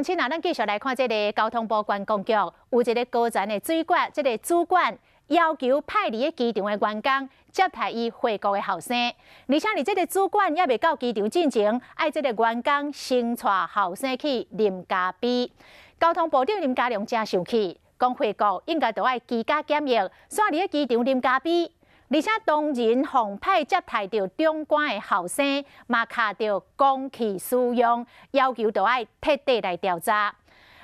親啊，咱繼續來看這个交通部觀光局有一个高層的主管，這个主管要求派佇咧機場的員工接待伊回國的後生，而且佇這个主管猶未到機場進前，愛這个員工先帶後生去啉咖啡。交通部長林佳龍誠生氣，講回國應該都愛居家檢疫，煞佇咧機場啉咖啡。而且當人奉派接待著長官的後生，嘛敲著公器私用，要求著愛徹底來調查。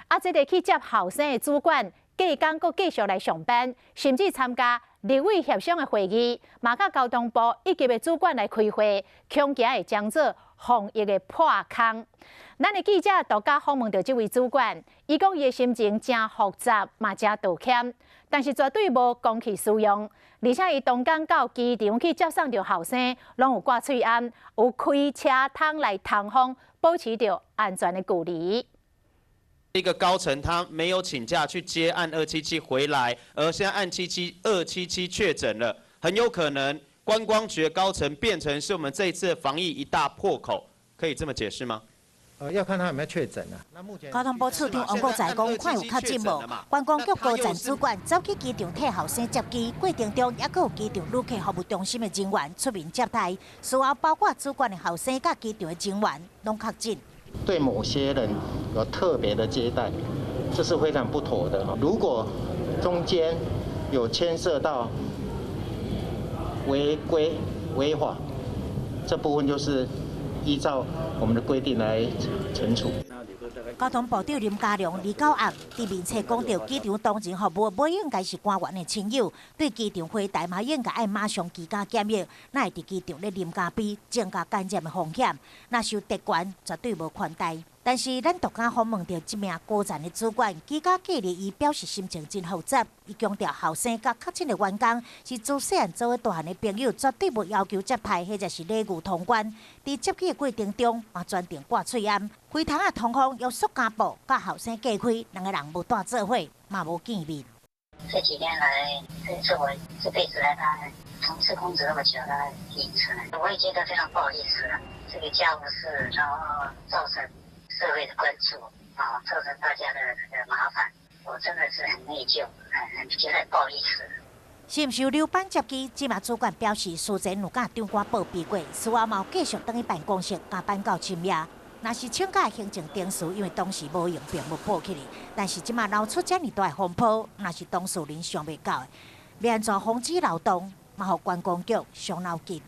啊，這个去接後生的主管，隔工閣繼續來上班，甚至參加立委協商的會議，嘛佮交通部一級的主管來開會，恐驚會將做防疫的破空。咱的記者獨家訪問著這位主管，伊講伊的心情誠複雜，嘛誠道歉，但是絕對無公器私用。而且伊當工到機場去接送著後生，攏有掛喙罨，有開車窗來通風，保持著安全的距離。一個高層他沒有請假去接案二七七回來，而現在案七七二七七確診了，很有可能觀光局的高層變成是我們這一次防疫一大破口，可以這麼解釋嗎？要看他有沒有確診啊。那目前交通部次長王國材講，看有確診無？觀光局高層主管走去機場替後生接機，過程中猶閣有機場旅客服務中心的人員出面接待，事後包括主管的後生佮機場的人員攏確診。對某些人有特別的接待，這是非常不妥的。如果中間有牽涉到違規違法，這部分就是依照我們的規定來懲處。交通部長林佳龍二九暗佇面冊講著機場當前服務無應該是官員的親友，對機場回台嘛應該愛馬上居家檢疫，哪會佇機場咧啉咖啡，增加感染的風險。若受特權，絕對無寬待。但是咱獨家訪問著這名高層的主管，居家隔離，伊表示心情真複雜。伊強調後生佮確診的員工是自細漢做伙大漢的朋友，絕對無要求接待或者是禮遇通關。佇接機的過程中，嘛專程掛喙罨，開窗仔通風，用塑膠布佮後生隔開，兩個人無蹛做伙，嘛無見面。這幾天來，這是我這輩子來他從事公職那麼久的第一次，我也覺得非常不好意思，這個家務事，然後造成社會的關注啊，造成大家的這個麻煩，我真的是很內疚，很覺得不好意思。是毋是有留班接機？這名主管表示，事前有佮長官報備過，事後嘛有繼續轉去辦公室加班到深夜。若是請假行政程序，因為當時無閒，並無報起來。但是這馬鬧出遮爾大的風波，若是當事人想袂到的，欲按怎防止漏洞，嘛予觀光局傷腦筋。